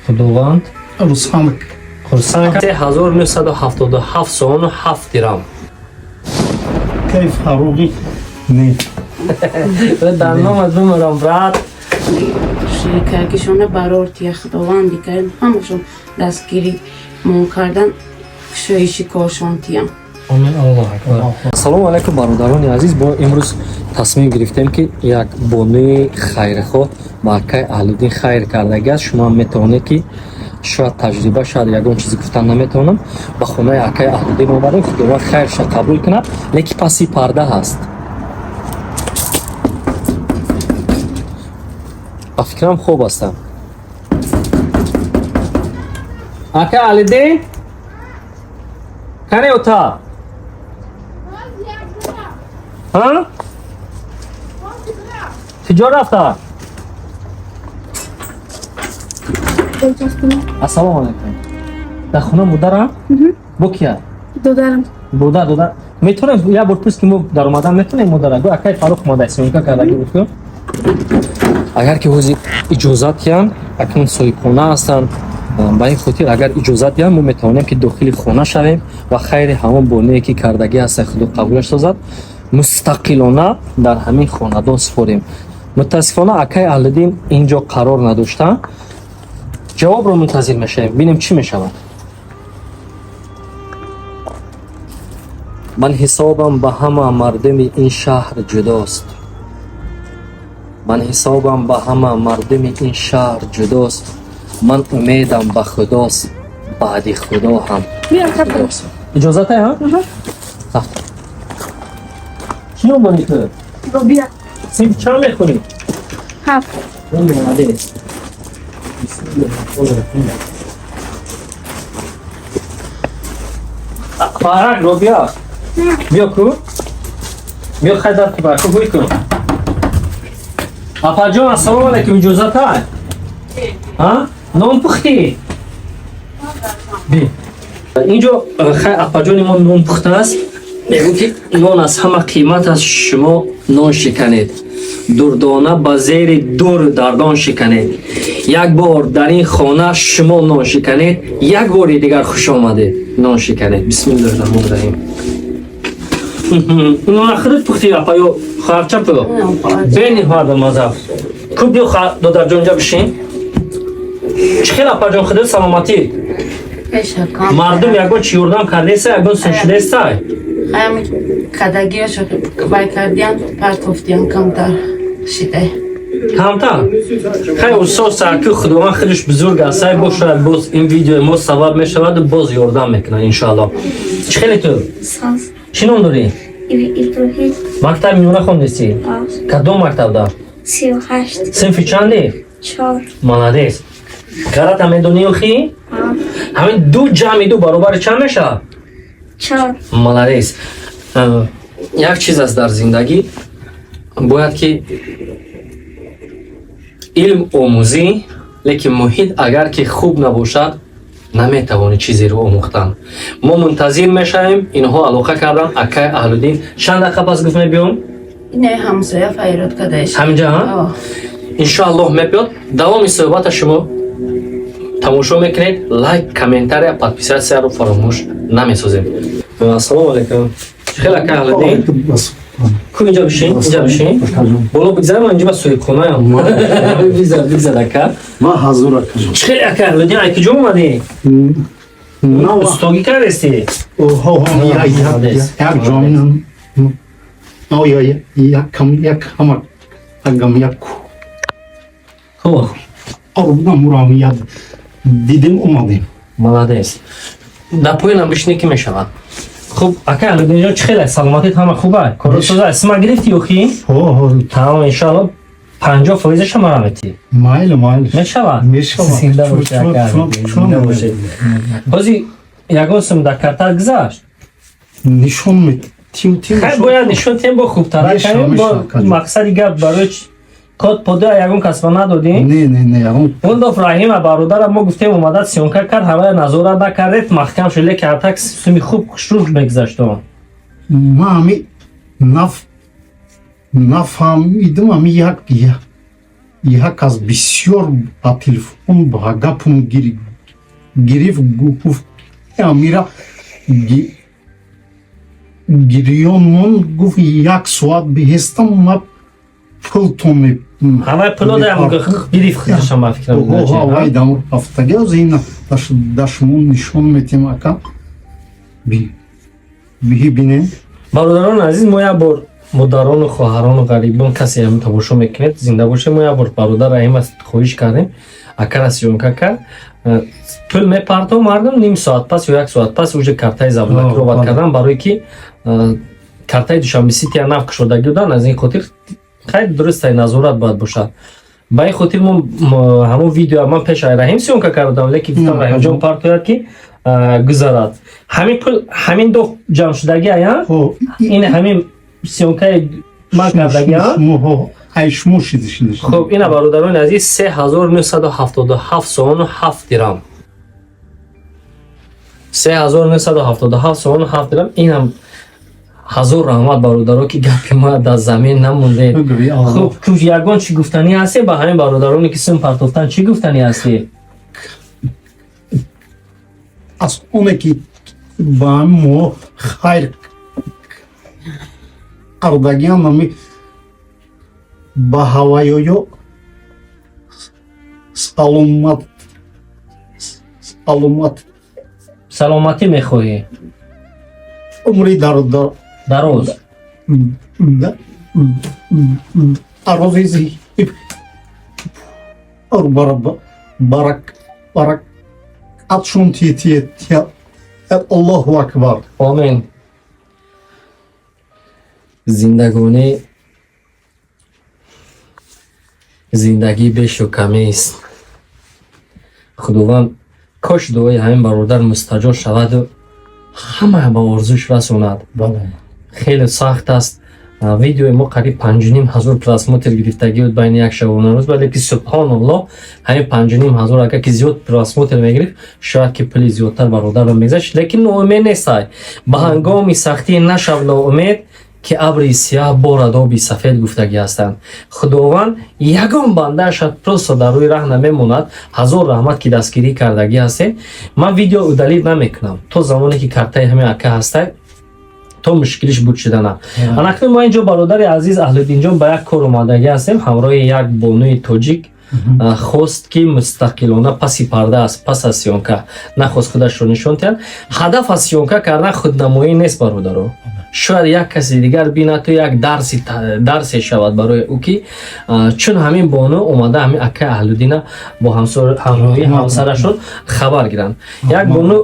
Худованд Рустам хурсанд 3977 сомону 7 дирам. Кайф Фаруғӣ не. Дар номат бимирам, брат. Ширикагишона барор тия, Худованди карим ҳамашон дастгирӣ мон кардан, кушоиши коршон тиям. Амин, Аллоҳ акбар. Ассалому алайкум, бародарони азиз. Мо имрӯз тасмим гирифтем, ки як бонуи хайрхоҳ ба акай Аҳлиддин хайр кардагӣ аст. Шумо ҳам метавонед, ки шояд таҷриба, шояд ягон чизе гуфтан наметавонам. Ба хонаи акай Аҳлиддин омадем, Худованд хайрша қабул кунад, лекин паси парда ҳаст. Ба фикрам, хоб ҳастам. Акай Аҳлиддин? Кане ота? Ҳа? Куҷо рафта? Ассалому алайкум. Дар хона модарам? Бо кия? Додарам. Додар, додар. Метавонем як бор пурс, ки мо дар омадан метавонем модара? Гӯ, акай Фарух омада, съёмка кардаги буд ку. Агар ки ҳозир иҷозат диҳанд, акнун соҳибхона ҳастанд, ба ин хотир агар иҷозат диҳанд, мо метавонем, ки дохили хона шавем ва хайри ҳамон бонуе, ки кардагӣ ҳаста, Худо қабулаш созад, мустақилона дар ҳамин хонадон супорем. Мутаассифона, акай Аҳлиддин инҷо қарор надоштанд. Ҷавобро мунтазир мешавем, бинем, чӣ мешавад. Ман ҳисобам ба ҳама мардуми ин шаҳр ҷудост, ман ҳисобам ба ҳама мардуми ин шаҳр ҷудост, ман умедам ба Худост, баъди Худо ҳам Биё, капа. Иҷозате, ҳа? Рафт. Чӣ ном дорӣ ту? Робия. Синф чанд мехонӣ? 7. Молодец. Бисмиллоҳир-раҳмонир-раҳим. Фарак, Робия. Биё ку. Биё, хай, дар ку, ку ҳуй кун. Апаҷон, ассалому алайкум, иҷозата? Ҳа? Нон пухтӣ? Би. Инҷо хай, апаҷони мо нон пухтааст. Мегӯ, ки нон аз ҳама қимат аст, шумо нон шиканед. Дурдона ба зери дур дардон шиканед. Як бор дар ин хона шумо нон шиканед, як бори дигар хуш омадед. Нон шиканед. Бисмиллоҳир раҳмонир раҳим. Нона худат пухтӣ, апа, ё хоҳарча пу? Бениҳоят бамаза. Ку, биё, додарҷонҷа бишин. Чӣ хел, апаҷон, худат, саломатӣ? Мардум ягон чӣ ёрдам кардеса, ягон сун шудеста? Ҳами кадагиашо вай кардиян, партофтиян, камтар шидай. Камтар. Хай, устод сарки, Худованд худаш бузург аст. Сай бошад, боз ин видеои мо сабаб мешаваду боз ёрдам мекунад, иншоалло. Чӣ хеле ту? Саз. Чӣ ном дорӣ? Иброҳим. Мактаби миёна хондеси? Кадом мактабда? 38. Синфи чанде? 4. Молодец. Карата медонӣ охи? Ҳамин ду ҷамъи ду баробари чанд мешавад? 4. Молодец. Як чиз аст дар зиндагӣ: бояд ки илм омӯзӣ, лекин муҳит агар ки хуб набошад, наметавонӣ чизеро омӯхтан. Мо мунтазир мешавем, инҳо алоқа кардан. Акай Аҳлуддин чанд дақиқа пас гуфт мебиём? Ине ҳамсоя файрод кадаиш. Ҳаминҷа, ҳа? Иншоаллоҳ, мебиёд. Давоми суҳбата шумо тамошо мекунед. Лайк, комментария, подписаться ро фаромӯш намесозем. Ассалому алайкум. Хел, акай Аҳлуддин? Ку, инҷа бишин, инҷа бишин, боло бигзарам, инҷа ба соҳибхонаям. Бигзар, бигзар, ака. Ма ҳазур, акаҷон. Чӣ хел, ака Аҳлуддин, ай куҷо омадӣ? Устогӣ кардести? Як ҷоми якам як ҳама агам як Хуб. Орбудам як дидем, омадем. Молодец. Дар поёнам бишинӣ, ки мешавад. Хуб, ака Аҳлуддинҷон, чӣ хеле, саломатит ҳама хуб а? Коротсоза сима гирифти ёхи? Тамом, иншоалло, 50 фоизаша мара метӣ. Майли, майли. Мешавад? Мешавад. Зинда бошӣ, ака. Чун Зинда бошӣ. Ҳозир ягон сум дар картат гузашт? Нишон тим тим. Хай, бояд нишон тем, бо хубтара Мешавад, кардем, бо мешавад, каҷо. мақсади гап барои Код пода ягон касба надодӣ? Не, не, не, ягон. Он доф Раҳима бародара мо гуфтем, омада съёмка кард, ҳамаи назорат накардед, маҳкам шуд, лекин атак суми хуб хушрӯ мегузашт он. Ма ҳами нафаҳмидам, ҳами як аз бисёр ба телефон ба гапум гирифт, гуфт, амира гирён мон, гуфт, як соат биҳестам, ма пултон Ҳамаи пуло даям гирифт худашам, ба фикрам. Вай дам рафтаги, оз ин да шумо нишон метем, ака, биҳи бинем. Бародарони азиз, мо як бор, модарону хоҳарону ғарибон, касе ҳам тамошо мекунед, зинда бошед. Мо як бор бародар Раҳим аст хоҳиш кардем, акара съёмка кард, пул мепарто, мардум ним соат пас ё як соат пас уже картаи заблокировать кардан, барое ки картаи Душанбе Сития нав кушодагӣ будан. Аз ин хотир хайр, дурустай, назорат бояд бошад. Ба ин хотир мо ҳамон видео ман пеш ай Раҳим съёмка кардам, лекин гуфтам, Раҳимҷон партояд, ки гузарад. Ҳамин пул ҳамин ду ҷамъ шудагӣ ая, ин ҳамин съёмкаи ман кардагӣ. Ай шумо шиди шиди. Хуб, ина, бародарони азиз, 3977 сомону 7 дирам, 3977 сомону 7 дирам. Инам ҳазор раҳмат, бародаро, ки гапи ма дар замин намондед. Хуб, ягон чӣ гуфтанӣ ҳасте ба ҳамин бародароне, ки сум партофтан, чӣ гуфтанӣ ҳастӣ? Аз оне ки ба мо хайр кардагиан, ами ба ҳаваёё саломат, саломат. Саломатӣ мехоҳӣ. Умри дар дароз. Дарози, баракатшон тия. Аллоҳу акбар. Омин. Зиндагонӣ, зиндагӣ бешу камист. Худованд, кош дуои ҳамин бародар мустаҷоб шаваду ҳама ба орзуш расонад. Хеле сахт аст. Видеои мо қариб 5500 просмотр гирифтагӣ буд байни як шабонарӯз, вале ки субҳоналлоҳ, ҳамин 5500 агар ки зиёд просмотр мегирифт, шояд ки пули зиёдтар бародарро мегузашт. Лекин ноумед нестай. Ба ҳангоми сахтӣ нашав ноумед, ки абри сиёҳ борад оби сафед, гуфтагӣ ҳастанд. Худованд ягон бандаашат просто дар рӯи раҳ намемонад. Ҳазор раҳмат, ки дастгирӣ кардагӣ ҳастед. Ман видео удалить намекунам то замоне ки картаи ҳамин ака ҳастай, то мушкилиш буд шудана. Анакнун мо инҷо, бародари азиз Аҳлиддинҷон, ба як кор омадагӣ ҳастем ҳамроҳи як бонуи тоҷик. Хост, ки мустақилона паси парда аст, пас аз съёмка нахост худашро нишон диҳад. Ҳадаф аз съёмка кардан худнамоӣ нест, бародаро. Шояд як каси дигар бинад, то як дарсе шавад барои ӯ, ки чун ҳамин бону омада, ҳамин акаи Аҳлуддина бо ҳамроҳии ҳамсарашон хабар гиранд. Як бону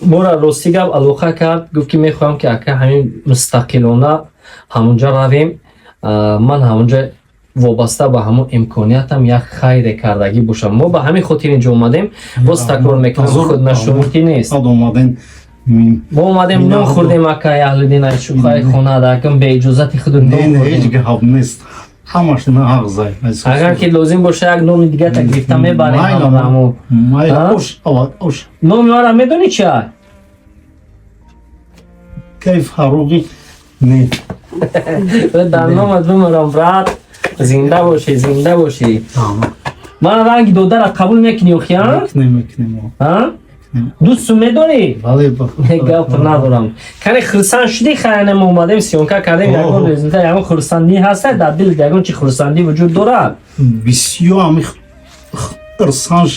мора, рости гап, алоқа кард, гуфт, ки мехоҳам, ки ака, ҳамин мустақилона ҳамонҷа равем, ман ҳамонҷа вобаста ба ҳамон имкониятам як хайре кардагӣ бошам. Мо ба ҳамин хотир инҷо омадем. Боз такрор мекунам, худнашумутӣ нест. Мо омадем, нон хӯрдем, акаи Аҳлиддин, айшухай хона дакм беиҷозати худу нон. Ҳеҷ гап нест, ҳамаш наҳақ зай. Агар ки лозим боша, як нони дигар гирифта мебарем. Номи мара медонӣ чи? Кайф ҳаруғи не. Дар номат бимирам, брат. Зинда бошӣ, зинда бошӣ. Ман ранги додарат қабул мекунӣ охи? Дӯсту медонӣ, гап надорам. Кане, хурсанд шудӣ? Хайне, мо омадем, съёмка кардем, ягон результат, ягон хурсандӣ ҳаста дар дил, ягон чи хурсандӣ вуҷуд дорад? Бисёр ами хурсанд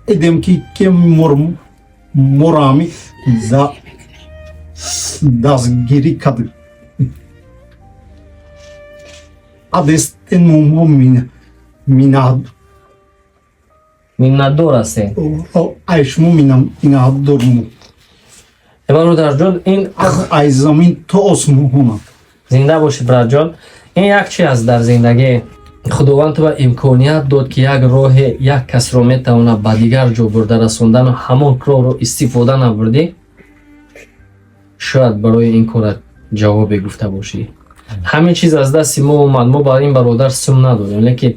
идем, ки моро ами дастгирӣ кард. Адестен мо миннат Миннатдор ҳастем. Ай шумо миннатдормо. Бародарҷон, ин ай замин то осмона. Зинда бошӣ, братҷон. Ин як чи аст дар зиндагӣ: Худованд туба имконият дод, ки як роҳе як касро метавонад ба дигар ҷо бурда расондану ҳамон роҳро истифода набурдӣ, шояд барои ин корат ҷавобе гуфта бошӣ. Ҳамин чиз аз дасти мо омад. Мо ба ин бародар сум надодем, лекин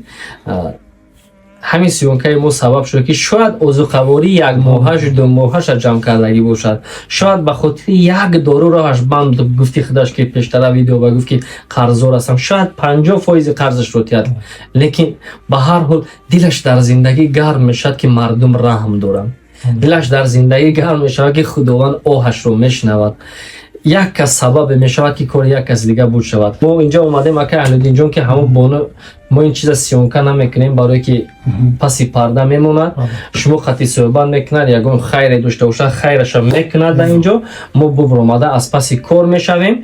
ҳамин съёмкаи мо сабаб шуд, ки шояд озуқаворӣ як моҳаш, 2 моҳаша ҷамъ кардагӣ бошад, шояд ба хотири як дору роҳаш банд, гуфти худаш, ки пештара видео ба гуфт, ки қарздор ҳастам, шояд 50% қарзашро тиҳад, лекин ба ҳар ҳол дилаш дар зиндагӣ гарм мешавад, ки мардум раҳм доранд, дилаш дар зиндагӣ гарм мешавад, ки Худованд оҳашро мешунавад, як кас сабабе мешавад, ки кори як каси дига буд шавад. Мо инҷа омадем, акай Аҳлиддинҷон, ки ҳамон бону, мо ин чиза съёмка намекунем, барое ки паси парда мемонад. Шумо хати суҳбат мекунад, ягон хайре дошта бошад, хайраша мекунад. Дар инҷо мо бубромада аз паси кор мешавем.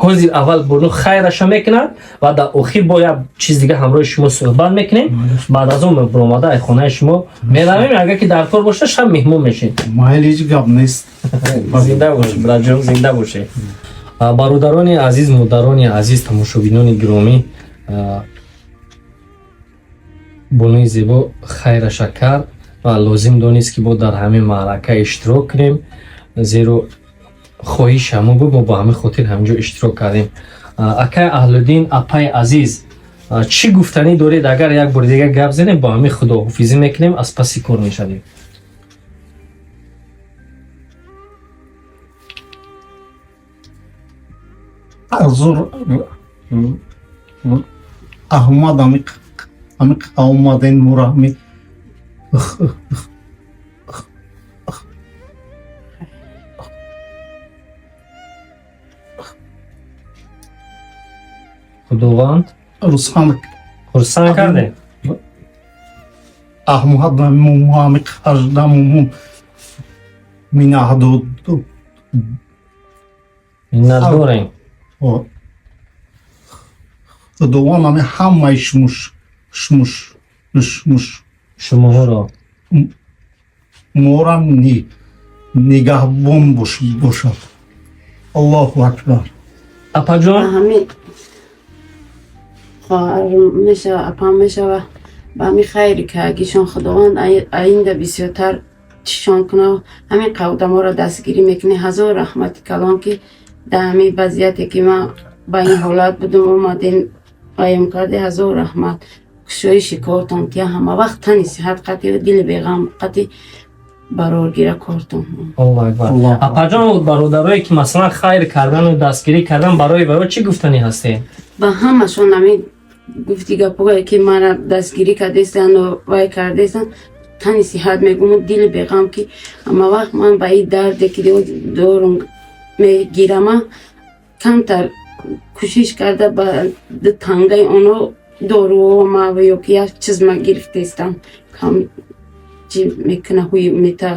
Ҳозир аввал бону хайраша мекунад ва дар охир бо як чиз дига ҳамроҳи шумо суҳбат мекунем. Баъд аз он биромада ай хонаи шумо меравем. Агар ки дар кор бошад, шаб меҳмон мешед. Майли, ҳеҷ гап нест. Зинда бошед, братҷон, зинда бошед. Бародарони азиз, модарони азиз, тамошобинони гиромӣ, бонуи зебо хайраша кард ва лозим донист, ки мо дар ҳамин маърака иштирок кунем, зеро хоҳиш ҳамон буд. Мо ба ҳамин хотир ҳаминҷо иштирок кардем. Акай Аҳлуддин, апаи азиз, чӣ гуфтанӣ доред? Агар як бори дига гап занем, бо ҳамин худоҳофизӣ мекунем, аз паси кор мешавем. Ҳазор аҳмад, ами омаден мура ами. Худованд Русан хурсанд кардем. Аҳмад, ами ҳаждамуму минаҳдуд. Миннатдорем. Худованд ами ҳамаи шумуш шумуш шумуш шумоҳоро морам нигаҳбон бошад. Аллоҳу акбар. Апаҷон. Ҳамин хоҳар мешава, апам мешава, ба ҳамин хайри каагишон Худованд аинда бисёртар чишон куна. Ҳамин қавдаморо дастгирӣ мекунӣ, ҳазор раҳмати калон, ки дар ҳамин вазъияте ки ман ба ин ҳолат будум, омадем, аём карде. Ҳазор раҳмат, кушоиши кортон тия, ҳама вақт тани сиҳат қатӣ, дили беғам қатӣ бароргира кортон. Аллоҳу акбар. Аллоҳу акбар. Апаҷон, бародарое ки масалан хайр кардану дастгирӣ кардан, барои ваё чӣ гуфтанӣ ҳастем? Ба ҳамашон ҳамин гуфти гапҳое ки мара дастгирӣ кардестану вай кардестан, тани сиҳат мегуму дили беғам, ки ҳама вақт ман ба ин дарде ки дорум мегирама, камтар кӯшиш карда ба ду тангаи оно доруҳо ма ё ки як чиз ма гирифтестам, кам чи мекуна, ҳуй мета.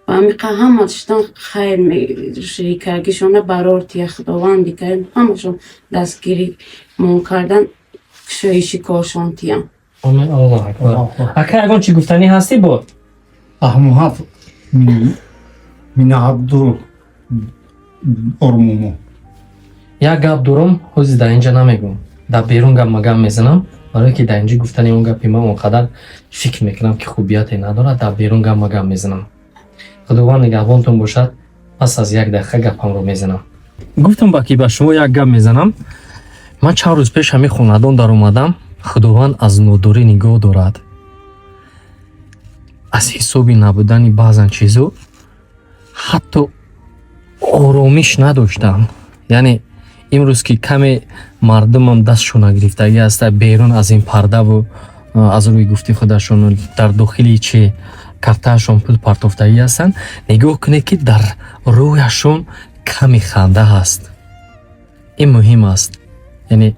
Ба ҳамиқа ҳамаштон хайр ширикаргишона барор тия, Худованди карим ҳамашон дастгирӣ мон кардан, кушоиши коршон тиям. Омин, Аллоҳу акбар. Ака, ягон чӣ гуфтанӣ ҳастӣ бо? Аҳмад, минаҳду ормумо. Як гап дорум, ҳозир дар инҷа намегӯм, дар берун гап ма гап мезанам, барое ки дар инҷа гуфтани он гапи ман он қадар фикр мекунам, ки хубияте надорад. Дар берун гап ма гап мезанам. Худованд нигаҳбонтон бошад. Пас аз як дақиқа гапамро мезанам. Гуфтам ба ки ба шумо як гап мезанам. Ман чанд рӯз пеш ҳамин хонадон даромадам. Худованд аз нодорӣ нигоҳ дорад, аз ҳисоби набудани баъзан чизо ҳатто оромиш надоштам. Яъне имрӯз ки каме мардумам дастшона гирифтагӣ аста, берун аз ин пардаву аз рӯи гуфти худашон дар дохили чи картаашон пул партофтагӣ ҳастанд, нигоҳ кунед, ки дар рӯяшон ками ханда ҳаст. Ин муҳим аст. Яъне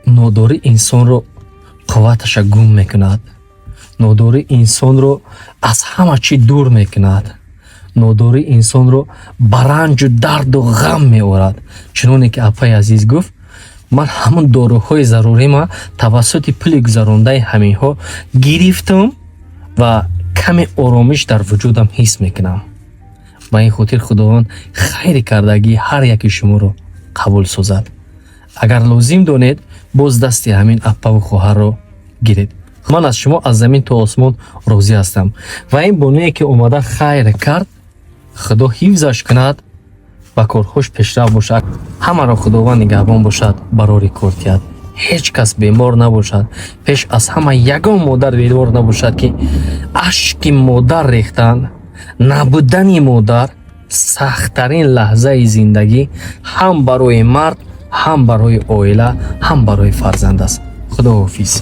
нодорӣ инсонро қувваташа гум мекунад, нодорӣ инсонро аз ҳама чӣ дур мекунад, нодорӣ инсонро ба ранҷу дарду ғам меорад. Чуноне ки апаи азиз гуфт, ман ҳамон доруҳои зарурима тавассути пули гузарондаи ҳаминҳо гирифтам ва каме оромиш дар вуҷудам ҳис мекунам. Ба ин хотир Худованд хайри кардагии ҳар яки шуморо қабул созад. Агар лозим донед, боз дасти ҳамин аппаву хоҳарро гиред. Ман аз шумо аз замин то осмон розӣ ҳастам ва ин бонуе ки омада хайр кард, Худо ҳифзаш кунад. Ба корҳош пешрав бошад. Ҳамаро Худованд нигаҳбон бошад, барори кор диҳад. Ҳеҷ кас бемор набошад. Пеш аз ҳама ягон модар бемор набошад, ки ашки модар рехтан, набудани модар сахттарин лаҳзаи зиндагӣ ҳам барои мард, ҳам барои оила, ҳам барои фарзанд аст. Худоҳофиз.